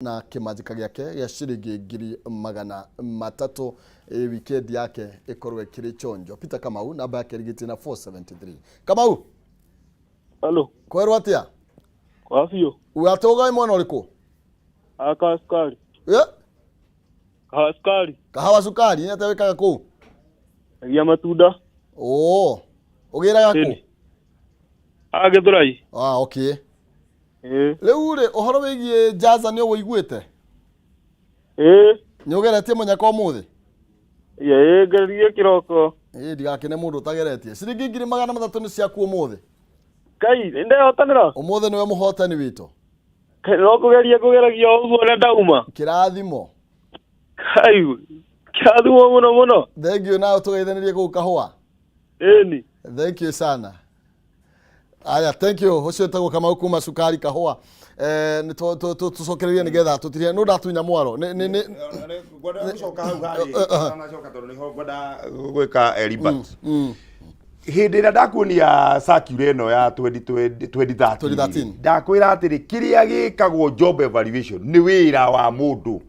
Na kĩmanjĩka gĩake gĩa ciringi 300,000. Weekend yake ĩkorwo ĩkĩrĩ chonjo. Peter Kamau, namba yake ĩrigĩtie na 473. Kamau. Halo. Kwerwo atĩa? Kwa biũ. Watũga mwena ũrĩkũ? Aka sukari. Yeah? Kahawa sukari. Kahawa sukari, nĩ atĩa wĩkaga kũu? Gia matunda. Oo, ũgĩraga kũ? Ah, Gĩthũrai. Ah, okay. Ĩĩ. Rĩu rĩ, ũhoro wĩgiĩ Jaza nĩ ũwũiguĩte? Ĩĩ. Nĩ ũgeretie mũnyaka ũmũthĩ? Ĩĩ, ngeririe kĩroko. Ĩĩ, ndigakene mũndũ ũtageretie. Ciringi 300,000 nĩ ciaku ũmũthĩ. Kai, nĩ ndehotanĩra? Ũmũthĩ nĩwe mũhotani witũ. Kai, no kũgeria kũgeragia o ũguo na ndauma. Kĩrathimo. Kai, kĩrathimo mũno mũno. Thank you, nawe tũgeithanĩrie kũu kahũa. Ĩni. Thank you sana. Aya, thank you. Ũcio wĩtagwo Kamau kuma Cukari Kahũa. Nĩ tũcokererie nĩgetha tũtirie nũ ndatunya mwaro. Nĩ nĩ nĩ Ngwenda gũcoka hau harĩ anacoka tondũ nĩho ngwenda gwĩka Elibert. Hĩndĩ ĩrĩa ndakuonia circular ĩno ya 2020 2013. 2013. Ndakwĩra atĩrĩ, kĩrĩa gĩkagwo job evaluation nĩ wĩra wa mũndũ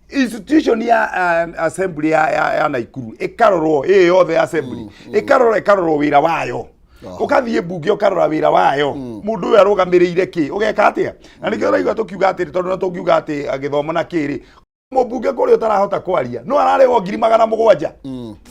institution ya assembly ya Naikuru ĩkarorwo ĩ yothe assembly ĩkarorwo wĩra wayo. Ũgathiĩ mbunge ũkarora wĩra wayo, mũndũ ũyũ arũgamĩrĩire kĩ, ũgeka atĩa. Na nĩkĩo ũraigua tũkiuga atĩrĩ, tondũ na tũngiuga atĩ gĩthomo na kĩrĩ mũmbunge kũrĩa ũtarahota kwaria no ararĩhwo 700,000,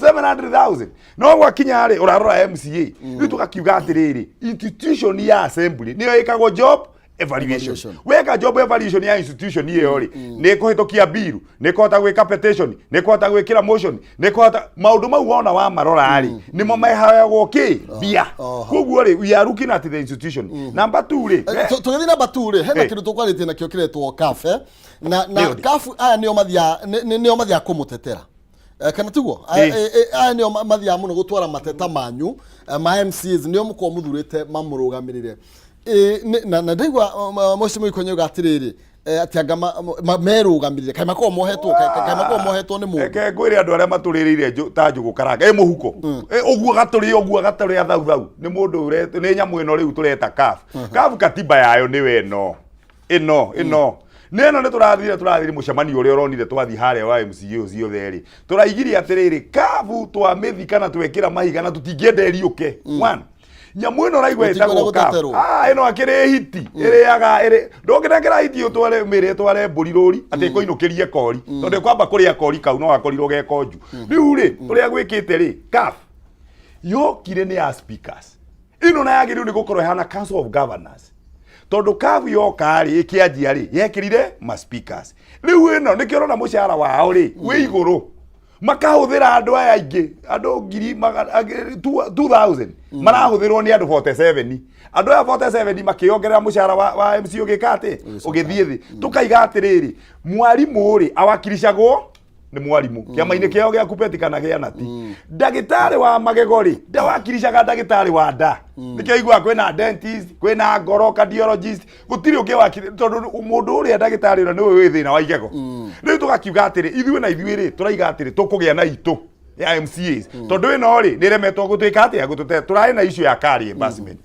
700,000, no gwakinya rĩ ũrarora MCA. Rĩu tũgakiuga atĩrĩrĩ, institution ya assembly nĩyo ĩkagwo job evaluation. Evaluation. Weka job evaluation ya institution ĩyo rĩ, nĩ ĩkũhĩtũkia bill, nĩ ĩkũhota gwĩka petition, nĩ ĩkũhota gwĩkĩra motion, nĩ ĩkũhota maũndũ mau wona wamarora rĩ, nĩmo meheagwo kĩ mbia. Koguo rĩ, we are looking at the institution. Number 2 rĩ, Tũgĩthiĩ namba 2 rĩ, hena kĩndũ tũkwarĩtie nakĩo kĩretwo CAF, eh? Na Nĩyo ndĩ. CAF aya nĩo mathiaga nĩo mathiaga kũmũtetera. Kana tiguo? Aya aya nĩo mathiaga mũno gũtwara mateta manyu ma MCAs, nĩo mũkorwo mũthurĩte mamũrũgamĩrĩre. Na ndaigua Mheshimiwa Ikonyo auga atĩrĩrĩ, atĩ anga merũgamĩrĩre, kaĩ makoragwo mohetwo, kaĩ makoragwo mohetwo nĩ mũndũ? Reke ngwĩre, andũ arĩa matũrĩrĩire ta njũgũ karanga ĩ mũhuko. Ũguo gatũrĩ, ũguo gatũrĩa thau thau nĩ mũndũ nĩ nyamũ ĩno rĩu tũreta CAF. CAF katiba yayo nĩwe ĩno ĩno ĩno nĩ ĩno. Nĩ tũrathire mũcemanio ũrĩa ũronire twathiĩ harĩa wa MCA ciothe rĩ, tũraigire atĩrĩrĩ, CAF twamĩthi kana twekĩra mahiga na tũtingĩenda ĩriũke. One, nyamũ ĩno ũraigua Gũtikwenda ĩtagwo CAF. gũteterwo. Ah, ĩno akĩrĩ hiti ĩrĩaga ĩrĩ ndũngĩnengera hiti ũtware mĩrĩ ĩtware mbũri rũri atĩ ĩkũinũkĩrie kori, tondũ ĩkwamba kũrĩa kori kau no gakorirwo ge konju. Rĩu rĩ, ũrĩa gwĩkĩte rĩ, CAF yokire nĩ ya speakers ĩno na yagĩrĩirwo nĩ gũkorwo ĩhana council of governors, tondũ CAF yoka rĩ, ĩkĩanjia rĩ, yekĩrire ma speakers. Rĩu ĩno nĩkĩo ũrona mũcara wao rĩ wĩ igũrũ, makahũthĩra andũ aya aingĩ, andũ ngiri 2000 marahũthĩrwo nĩ andũ 47. Andũ aya 47 makĩongerera mũcara wa MC ũgĩka atĩ ũgĩthiĩ thĩ. Tũkaiga atĩrĩrĩ, mwarimũ rĩ, awakiricagwo nĩ mwarimũ kĩama-inĩ kĩao gĩa kupeti kana gĩa nati. Ndagĩtarĩ wa magego rĩ, ndawakiricaga ndagĩtarĩ wa nda. Nĩkĩo iguaga kwĩna dentist, kwĩna ngoro, cardiologist, gũtirĩ ũngĩ wakiri, tondũ mũndũ ũrĩa ndagĩtarĩ ũrĩa nĩwe wĩ thĩna wa igego. Rĩu tũgakiuga atĩrĩ, ithuĩ na ithuĩ rĩ, tũraiga atĩrĩ, tũkũgĩa na itũ ya MCAs, tondũ ĩno rĩ nĩ ĩremetwo gũtuĩka atĩa gũtũte. Tũrarĩ na issue ya car reimbursement.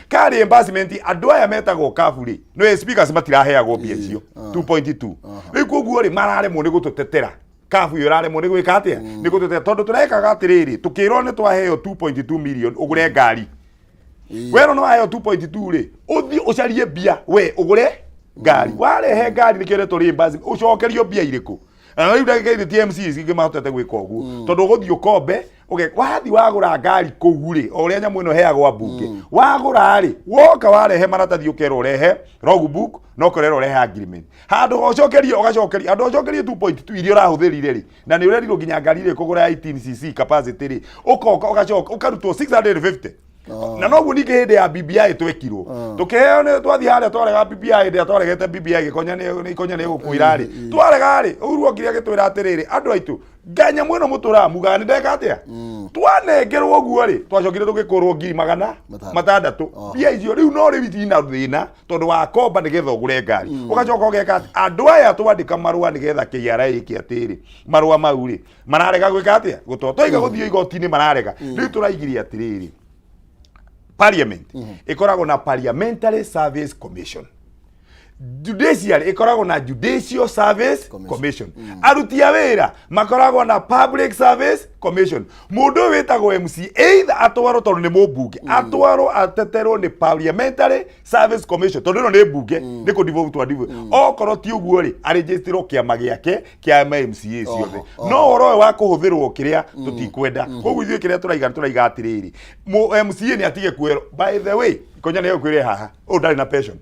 Car reimbursement, andũ aya metagwo CAF rĩ, nĩ speakers, matiraheagwo mbia icio 2.2. Rĩu koguo rĩ, mararemwo nĩ gũtũtetera. CAF ĩyo ĩraremwo nĩ gwĩka atĩa? Nĩ gũtũtetera, tondũ tũrekaga atĩrĩrĩ, tũkĩrwo nĩ twaheo 2.2 million ũgũre ngari. Werwo nĩ waheo 2.2 rĩ, ũthiĩ ũcarie mbia we ũgũre ngari. Warehe ngari, nĩkĩo ĩretwo reimbursement, ũcokerio mbia irĩkũ? Na rĩu ndagĩka irĩ ti MCs ingĩ mahotete gwĩka ũguo, tondũ ũgũthiĩ ũkombe wathiĩ wagũra ngari kũu rĩ, o ũrĩa nyamũ ĩno ĩheagwo ambunge. Wagũra rĩ, woka warehe maratathi, ũkerwo ũrehe logbook na ũkerwo ũrehe agreement. Handũ ha ũcokerie, ũgacokeria handũ ũcokerie 2.2 iria ũrahũthĩrire rĩ, na nĩ ũrerirwo nginya ngari ĩrĩa ĩkũgũra ya 18 cc capacity rĩ, ũkoka ũgacoka ũkarutwo 650. Na noguo ningĩ hĩndĩ ya BBI twekirwo, tũkĩheo nĩ twathiĩ harĩa twarega BBI. Hĩndĩ ĩrĩa twaregete BBI, gĩkonya nĩ ikonya nĩ gũkwĩra rĩ, twarega rĩ, Uhuru okire agĩtwĩra atĩrĩrĩ, andũ aitũ, nganyamũ ĩno mũtũraga mugaga nĩ ndeka atĩa, twanengerwo ũguo rĩ, twacokire tũgĩkũrwo ngiri magana matandatũ. Matandatũ mbia icio rĩu no rĩu itina thĩna, tondũ wakomba nĩgetha ũgũre ngari, ũgacoka ũgeka atĩ andũ aya twandĩka marũa nĩgetha KRA ĩke atĩrĩ, marũa mau rĩ, mararega gwĩka atĩa? Gũtwa twaiga gũthiĩ igoti-inĩ mararega. Rĩu tũraigire atĩrĩrĩ, parliament ĩkoragwo na Parliamentary Service Commission. Judiciary ĩkoragwo na Judicial Service Commission. Commission. Aruti a wĩra makoragwo na Public Service Commission. Mũndũ ũyũ wĩtagwo MC either atwarwo tondũ nĩ mũmbunge, atwarwo ateterwo nĩ Parliamentary Service Commission tondũ ĩno nĩ mbunge, nĩ kũ devolve twa devolve. Okorwo ti ũguo rĩ, arĩnjĩstĩrwo kĩama gĩake kĩa ma MCA ciothe. No ũhoro ũyũ wa kũhũthĩrwo kĩrĩa tũtikwenda. Koguo ithuĩ kĩrĩa tũraiga tũraiga atĩrĩrĩ, MCA nĩ atige kuoerwo. By the way, Konya nĩ egũkwĩre haha, ũyũ ndarĩ na pension,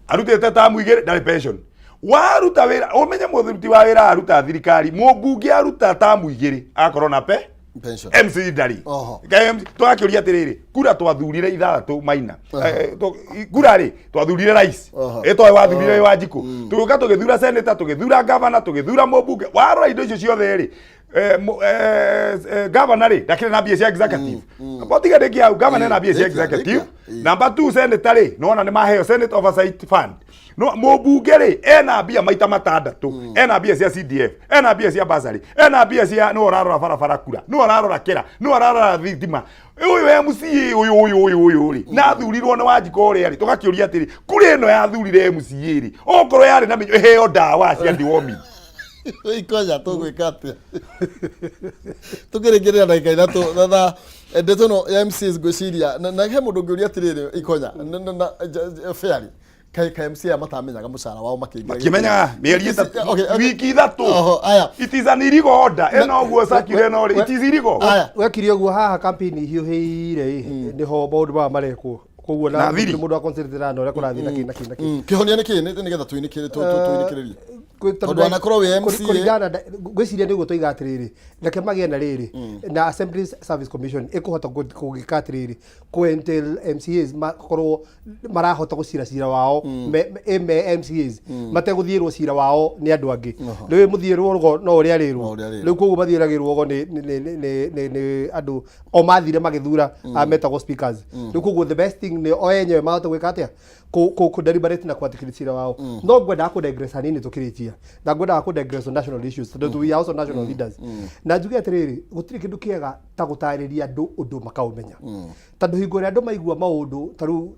arutĩte tamu igĩrĩ, ndarĩ pension. Waruta wĩra ũmenye mũruti wa wĩra aruta thirikari, mũmbunge aruta tamu igĩrĩ akorwo na pe Pension. MC ndarĩ. Oho. Ka MC twakĩũria atĩrĩrĩ, kura twathurire ithathatũ maina. Kura rĩ twathurire rais, ĩtoĩ wathurire Wanjikũ, tũgĩũka tũgĩthura senator, tũgĩthura governor, tũgĩthura mũmbunge. Warora indo icio ciothe rĩ, governor rĩ ndakĩrĩ na mbia cia executive. Botiga ndĩki hau, governor ena mbia cia Rĩkia, executive. rĩkia. Number 2, senator rĩ nĩwona nĩ maheo Senate Oversight Fund. No mũmbunge rĩ ena mbia maita matandatũ, ena mbia cia CDF, ena mbia cia basari, ena mbia cia nĩwe ũrarora barabara kura, nĩwe ũrarora kĩra, nĩwe ũrarora thitima. Ũyũ MCA ũyũ ũyũ ũyũ ũyũ rĩ na athurirwo nĩ Wanjikũ ũrĩa rĩ, tũgakĩũria atĩrĩ, kura ĩno yathurire MCA rĩ, okorwo yarĩ na mĩnyũ ĩheo ndawa cia deworming. Ikonya tũgwĩka atĩa tũkĩrĩkĩrĩra ndagĩka 3 na ndeto ĩno ya MCAs ngwĩciria na he mũndũ ũngĩũria atĩrĩrĩ, Ikonya fairly, kaĩ ka MCA matamenyaga mũcara wao makĩingĩra? Makĩmenyaga mĩeri 3, wiki 3. Oho, aya. It is an illegal order. Ĩno ũguo circular ĩno rĩ, it is illegal. Aya. Wekire ũguo haha campaign ihiũhĩire ĩ nĩho maũndũ maya marekwo koguo Na thiri. Mũndũ aconcentrate na ũrĩa kũrathiĩ na kĩ na kĩ na kĩ. Kĩhonia nĩ kĩ nĩgetha tũinĩkĩrĩrie? Tondũ anakorwo wĩ MCA. Kũringana ngwĩciria nĩguo tũiga atĩrĩrĩ, reke magĩe na rĩrĩ na Assembly Service Commission ĩkũhota kũgĩka atĩrĩrĩ, kũ entail MCAs makorwo marahota gũcira cira wao me MCAs mategũthiĩrwo cira wao nĩ andũ angĩ. Rĩu mũthiĩrwo rũgo no ũrĩa No rĩrwo. ũrĩa rĩrwo. Rĩu koguo mathiĩragĩrwo rũgo nĩ andũ o mathire magĩthura a metagwo speakers. Rĩu koguo the best thing nĩ o enyewe mahote gwĩka atĩa, kũ deliberate na kwandĩkĩra cira wao. No ngwendaga kũ digress hanini tũkĩrĩkia, na ngwendaga kũ digress on national issues tondũ we are also national leaders, na njuge atĩrĩrĩ, gũtirĩ kĩndũ kĩega ta gũtarĩria andũ ũndũ makaũmenya, tondũ hingo ĩrĩa andũ maigua maũndũ ta rĩu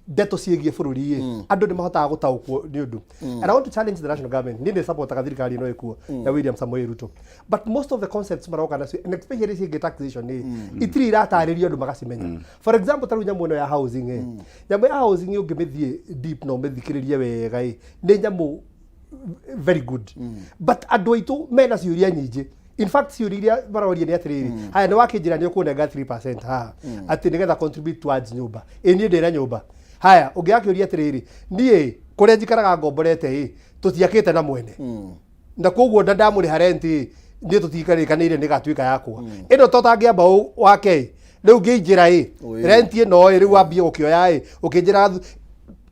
ndeto ciĩgiĩ bũrũri ĩ, andũ nĩ mahotaga gũtaũkwo nĩ ũndũ. And I want to challenge the national government. Niĩ nĩ supportaga thirikari ĩno ĩkuo ya William Samoei Ruto, but most of the concepts maroka nacio, and especially ciĩgiĩ taxation ĩ, itirĩ iratarĩrio andũ magacimenya. For example, ta rĩu nyamũ ĩno ya housing ĩ, nyamũ ya housing ũngĩmĩthiĩ deep na ũmĩthikĩrĩrie wega ĩ, nĩ nyamũ very good, but andũ aitũ mena ciũria nyingĩ. In fact, ciũria iria maroria nĩ atĩrĩrĩ, haya, nĩ wakĩnjĩra nĩ ũkũnenga 3% haha atĩ nĩgetha contribute towards nyũmba ĩ, niĩ ndĩna nyũmba. Haya, ũngĩgakĩũria atĩrĩrĩ, niĩ kũrĩa njikaraga ngomborete ĩ, tũtiakĩte na mwene, na koguo nda ndamũrĩha rent ĩ, niĩ tũtikarĩkanĩire nĩ gatuĩka yakwa ĩno to tangĩamba wake ĩ, rĩu ngĩinjĩra ĩ, rent ĩno ĩ, rĩu wambie gũkĩoya ĩ, ũkĩnjĩra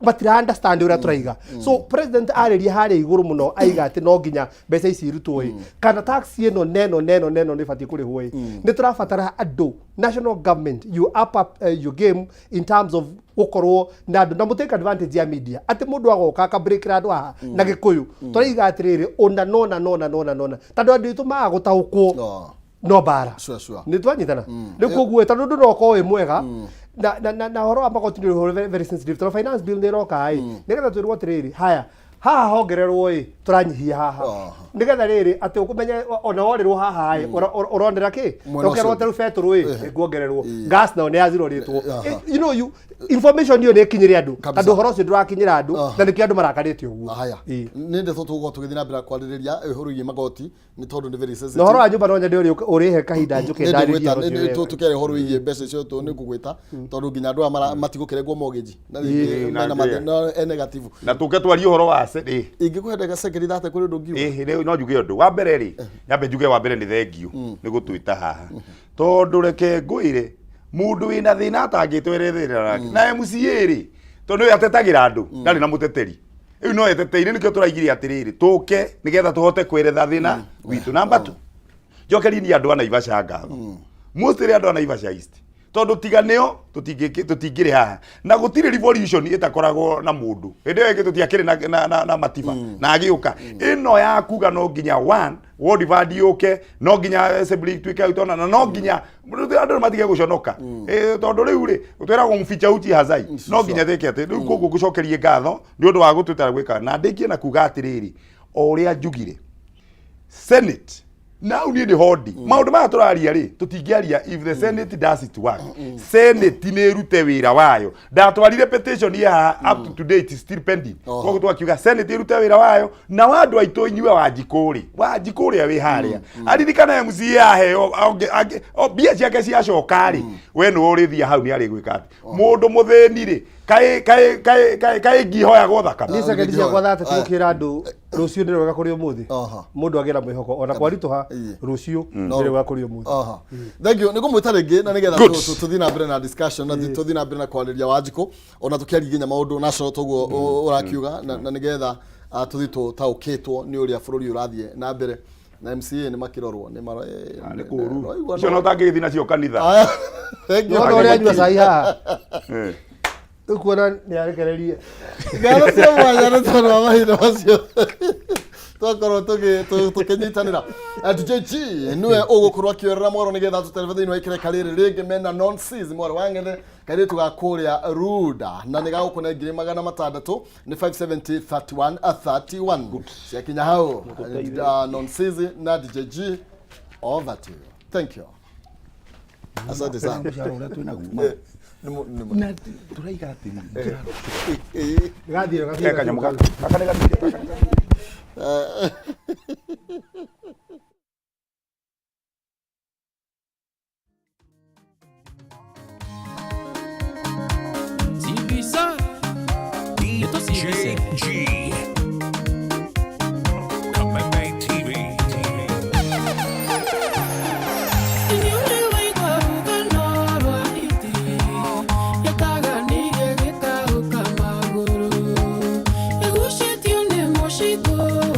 matira understand ũrĩa tũraiga. So president arĩria harĩa igũrũ mũno aiga atĩ no nginya mbeca ici irutwo ĩ, kana tax ĩno neno neno neno nĩ ĩbatiĩ kũrĩhwo ĩ. Nĩ tũrabatara andũ, national government, you up your game in terms of gũkorwo na andũ na mũtake advantage ya media, atĩ mũndũ agoka akabreakĩra andũ haha na Gĩkũyũ tũraiga atĩrĩrĩ, ũna nona nona nona nona, tondũ andũ aitũ maga gũtaũkwo no mbara. Sure. Nĩ twanyitana rĩu. Koguo tondũ ũndũ no ũkorwo wĩ mwega na ũhoro wa magoti nĩ ũhoro very, very sensitive, tondũ finance bill nĩ ĩroka ĩ, nĩgetha twĩrwo atĩrĩrĩ, haya, haha hongererwo ĩ, tũranyihia haha, nĩgetha rĩrĩ atĩ ũkũmenye ona worĩrwo haha ĩ, ũronera kĩ. Mwena ũkerwo ũcio. atĩ rĩu betũrũ ĩ ĩkuongererwo, gas nayo nĩ yazirorĩtwo. You information ĩyo nĩ ĩkinyĩre andũ, tondũ ũhoro ũcio ndũrakinyĩra andũ, na nĩkĩo andũ marakarĩte ũguo. Haya. Nĩ ndeto tũgũkorwo tũgĩthiĩ na mbere kwarĩrĩria ũhoro wĩgiĩ magoti nĩ tondũ nĩ very sensitive. Na ũhoro wa nyũmba no nyende ũrĩhe kahinda njũke ndarĩrie ũhoro ũcio wega. Tũkĩaria ũhoro wĩgiĩ mbeca icio nĩ ngũgwĩta, tondũ nginya andũ aya matigũkĩrengwo mortgage na rĩngĩ na mena mathĩna e negative. Na tũke twarie ũhoro wa Ingĩkũhe ndagĩka second 30 kũrĩ ũndũ ũngiuga? Ĩ, rĩu no njuge ũndũ wa mbere rĩ, nyambe njuge wa mbere nĩ thengiũ nĩ gũtwĩta haha, tondũ reke ngwĩre, mũndũ wĩna thĩna atangĩtwerethera nake na MCA rĩ, tondũ nĩwe atetagĩra andũ, ndarĩ na mũteteri, rĩu no eteteire. Nĩkĩo tũraigire atĩrĩrĩ, tũke nĩgetha tũhote kweretha thĩna witũ. Namba tu njokerie ni andũ a Naivasha ngatho, mostly andũ a Naivasha East, Tondũ tiga nĩo tũtingĩrĩ haha, na gũtirĩ revolution ĩtakoragwo na mũndũ. Hĩndĩ ĩyo ĩngĩ tũtiakĩrĩ na matiba na agĩũka ĩno ya kuga no nginya one ward fund yũke, no nginya assembly ituĩke autonomous, na no nginya andũ matige gũconoka. Tondũ rĩu rĩ, twĩragwo mficha uchi hazai. No nginya twĩke atĩ rĩu koguo ngũcokerie ngatho nĩ ũndũ wa gũtwĩtara gwĩka, na ndĩkie na kuga atĩrĩrĩ, o ũrĩa njugire, Senate na hau niĩ nĩ hondi maũndũ maya tũraria rĩ, tũtingĩaria if the Senate does it work. Senate nĩ ĩrute wĩra wayo. Ndatwarire petition ya haha, up to today it is still pending. Koguo twakiuga Senate ĩrute wĩra wayo na wa andũ aitũ. Inyuĩ Wanjikũ rĩ, Wanjikũ ũrĩa wĩ harĩa aririkana MCA aheo mbia ciake ciacoka rĩ, we nĩwe ũrĩthia hau, nĩ arĩgwĩka atĩ mũndũ mũthĩni rĩ, kaĩ kaĩ kaĩ kaĩ kaĩ ngihoyagwo thakame. Niĩ sekendi ciakwa 30, tũgũkĩra andũ rũciũ nĩ rwega kũrĩ ũmũthĩ. Mũndũ agĩra mwĩhoko ona kwaritũha, rũciũ nĩ rwega kũrĩ ũmũthĩ. Thank you. Nĩ ngũmwĩta rĩngĩ na nĩgetha Good. Tũthiĩ na mbere na discussion na tũthiĩ na mbere na kwarĩria Wanjikũ, ona tũkĩaria nginya maũndũ national toguo ũrakiuga, na nĩgetha tũthiĩ tũtaũkĩtwo nĩ ũrĩa bũrũri ũrathiĩ na mbere, na MCA nĩ makĩrorwo nĩ maro Nĩ kũru Ũraigua icio no ũtangĩgĩthiĩ nacio kanitha. Aya, thank you. Nona ũrĩa anyua cai haha, ũkuona nĩ arekererie. Ngatho cia mwanya nĩ tondũ wa mahinda macio twakorwo tũkĩnyitanĩra. DJ G nĩwe ũgũkorwo akĩorera mwaro nĩgetha tũterebe thĩinĩ wa ikereka rĩrĩ rĩngĩ mena nonsis mwaro wa ng'ethe kairĩtu ga kũrĩa Runda, na nĩ gagũkũne 600,000, nĩ 570 31 31 ciakinya hau. Nonsis na DJ G, over to you. Thank you, asante sana. Mũcara ũrĩa twĩnaguo ma. Nĩ Na tũraiga atĩrĩ Gathiĩ gathiĩ. Kanyamũ gaka gaka nĩ gathire, gaka nĩ gathire. CBC. DJ G. Kameme TV. Igucetio nĩ mũcitũ.